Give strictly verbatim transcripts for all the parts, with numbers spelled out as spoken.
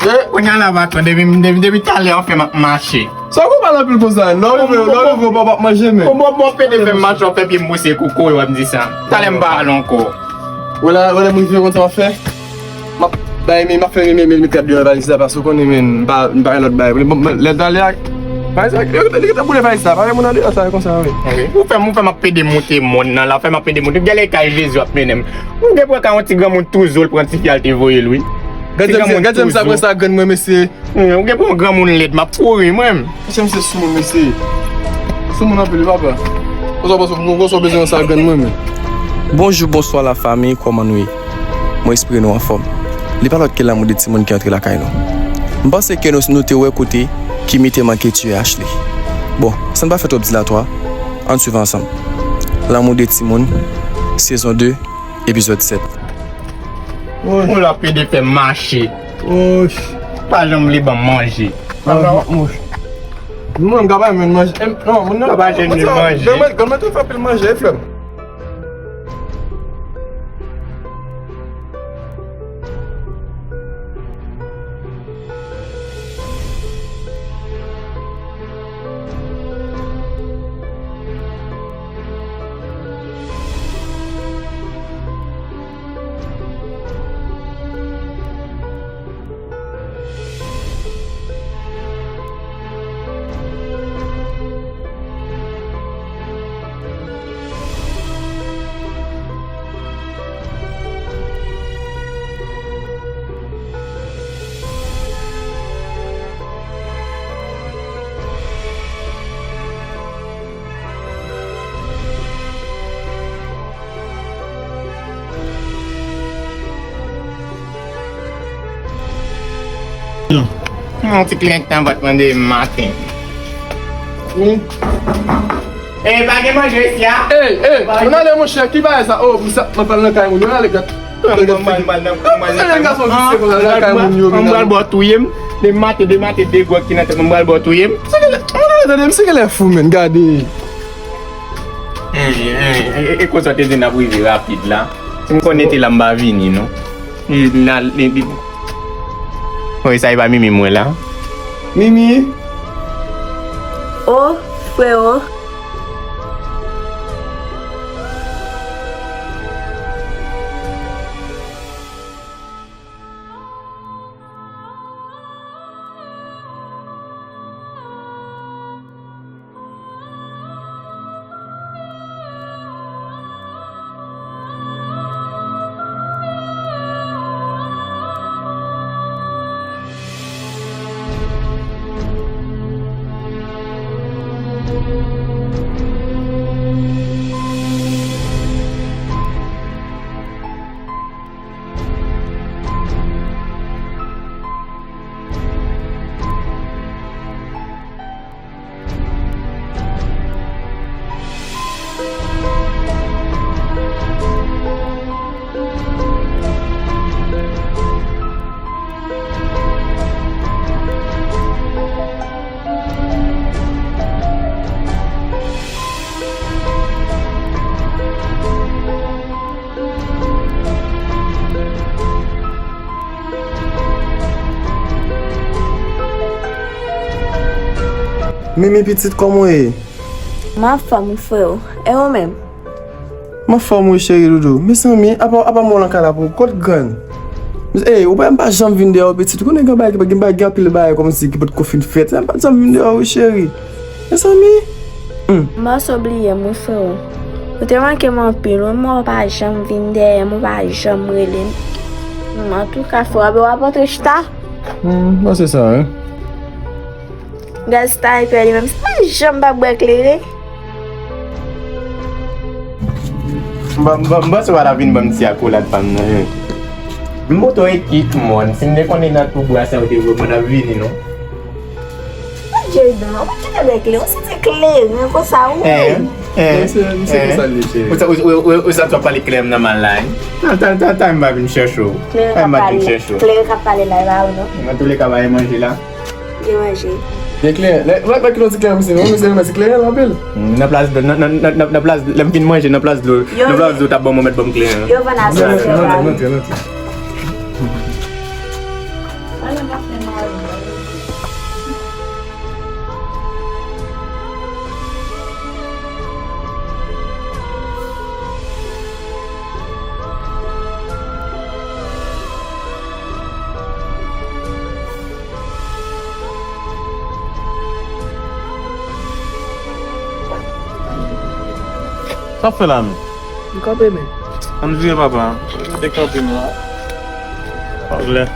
Kounye a la, patwon, depi, depi, depi talè an fè m ap mache. Sa w konn pale anpil konsa? Lè w leve, lè w leve, w p ap manje, men. Bon, bon, bon, pede fè m mache, w fè pye m bouse kou kowe, w ap di sa. Talè m pa ale ankò. Wè la, wè lè m rive konn sa w ap fè. M ap bay, men m ap fè men, men, men, met kòb deyò valiz la, paske w konnen, men, m pa, m pa gen lòt bagay. Bon, men, lè l t ale a, valiz la, yo, yo, yo, yo boule valiz la, pa gen moun andeyò sa, konsa, wi. Ou fè m, ou fè m ap pede monte mòn nan la, ou fè m ap pede monte. Gade kay Jezi w ap mennen m. Ou gen pou wè ka yon ti granmoun touzo l pran ti fi a l te voye l, wi. Gade jan misye, gade jan misye ap pran sa grann mwen, mesye. Hmm, ou gen pou yon granmoun lèd, m ap kouri, mwen. Mesye, misye sou moun, mesye. Sou moun anpil, wi, papa. Konsa, konsa, konsa, w bezwen sa grann mwen, men. Bonjou, bonswa, lafanmi, kòman nou ye? Mwen espere nou anfòm. Li pa lòt ke Lanmou de Timoun ki antre lakay nou. M panse ke nou, nou te wè kote Kimi te manke tiye Ashley. Bon, san n pa fè twòp dilatwa, ann swiv ansanm. Lanmou de Timoun, sezon de, epizòd sèt. Ou la pede fè mache. Pa janm vle ban m manje. Mwen, m ka bay moun manje. Em, non, moun nan ka bay moun manje. Granmèt, granmèt ou fè pil manje, frè m. Yon ti kliyan ki t anvan t mande m maten. Wi. E, pa gen manje isi a? Ey, ey, ann ale, monchè, ki bagay sa? O, misye ap pral nan kay moun yo, ann ale, gad. Ann pral bò touye m. De maten, de maten, de gwòg ki nan tèt mwen, ann pral bò touye m. Misye genlè, ann ale, tande, misye genlè fou, men, gade. E, e, e, e konsa w te di n ap rive rapid la. Si m konnen te la, m pa vini, non. E, la, li, li, wi, sa e pa Mimi mwen la. Mimi? O, freo. Mimi pitit, kòman w ye? M anfòm wi, freo. E ou menm? M anfòm wi, cheri doudou. Mezanmi, apa, apa mwen lakay la pou kot grann? Ey, ou pa, m pa janm vin dèyè w, pitit. Ou konnen gen bagay, gen bagay, gen anpil bagay kòmsi ki potko fin fèt. M pa janm vin dèyè w wi, cheri. Mezanmi. Hmm. M panse w bliye m wi, freo. Ou te manke m anpil wi, men w pa janm vin dèyè m, ou pa janm rele m. Hmm, antouka, freo, w ap antre chita? Hmm, m panse sa wi. Gad sniper li menm, se pa janm pa bwè kleren. M pa, m pa, m panse w pa ta vin ban m ti akolad pa m nan, en. M montre w ekip, mòn. Si m te konnen nan tou bwa sa yo te voye, mwen t ap vini, non. Mwen Jaydan, ou pa kite bwè kleren, ou santi kleren konsa, wi. Eh, eh, misye, misye eh. Konsa l ye, cheri. Ou sa, ou, ou, ou, ou santi w ap pale kleren nan mal la, en. Tan, tan, tan, tan, m pa vin chèche w. Kleren k ap pale, kleren k ap pale la, e pa ou, non. Antouleka, pa gen manje la. Gen manje. Gen kleren. Lè, lè, lè ki nou di kleren, misye, non, misye, misye kleren, anpil. Hmm, nan plas dlo, nan, nan, nan, nan, nan plas, lè m fin manje, nan plas dlo, nan plas dlo, t ap ban mwen mèt ban m kleren. Yo vann asosye yo la. Nan, nan, nan, nan. Ala m ap fè Sa w ap fè la menm? M kanpe menm. Ann vire papa. Ou te kanpe menm. Pa vle.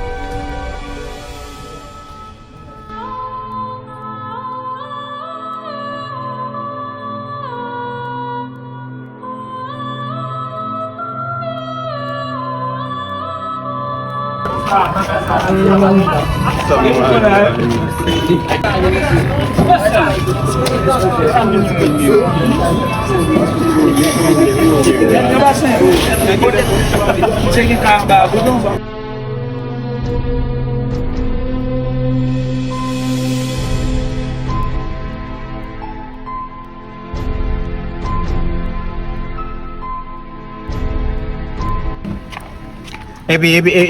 Epi, epi, e,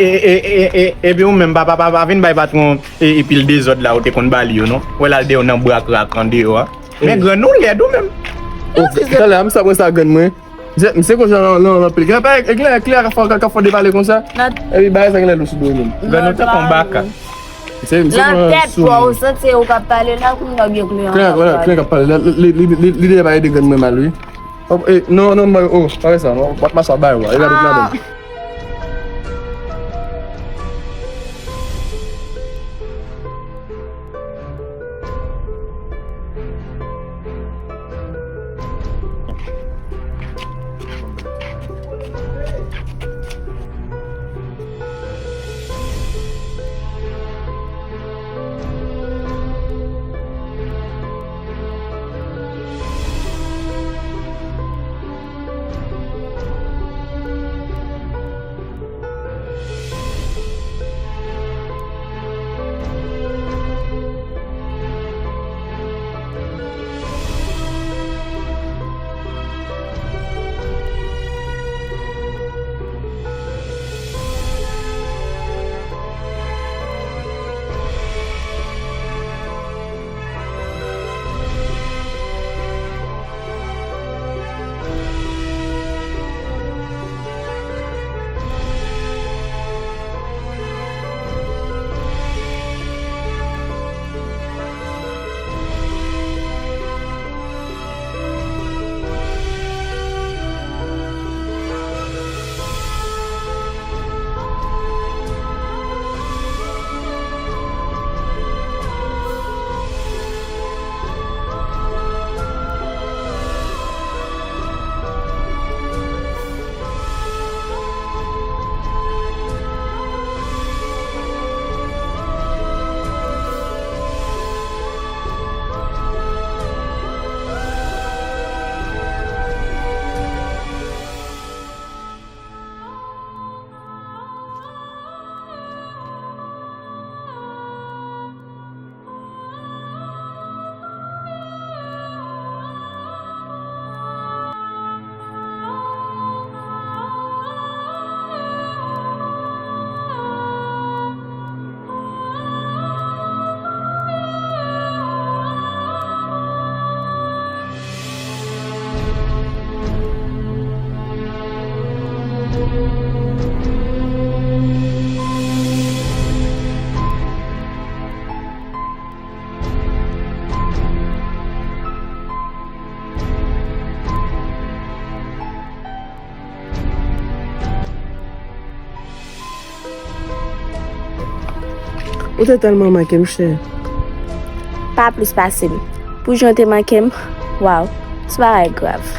e, epi ou menm, pa, pa, pa, pa vin bay patwon e, e pil dezòd la ou te konn ba li yo, non. Wè l al deyò nan brak rak andeyò a. Men grann ou lèd ou menm. Oh, talè a, m sa pran sa grann mwen. Misye, misye konsa nan, nan, nan pil. Gen pa, e, e, e, e, ka fò, ka, ka fò depale konsa. Epi bagay sa gen lè lou sou do menm. Grann ou tankou yon baka. Misye, misye nan tèt sou pa ou santi ou k ap pale la, kounye a ou byen kounye a. Klen, wala, klen k ap pale la. Li, li, li, li, li deja pa ede grann mwen mal, wi. Oh, eh, non, non, mwen, oh, pa fè sa, non. W ap mache ap bay, wa. E gade tout ladan. Ou te tèlman manke m, chè. Pa plis pase m. Pou jan w te manke m, waw, se bagay grav.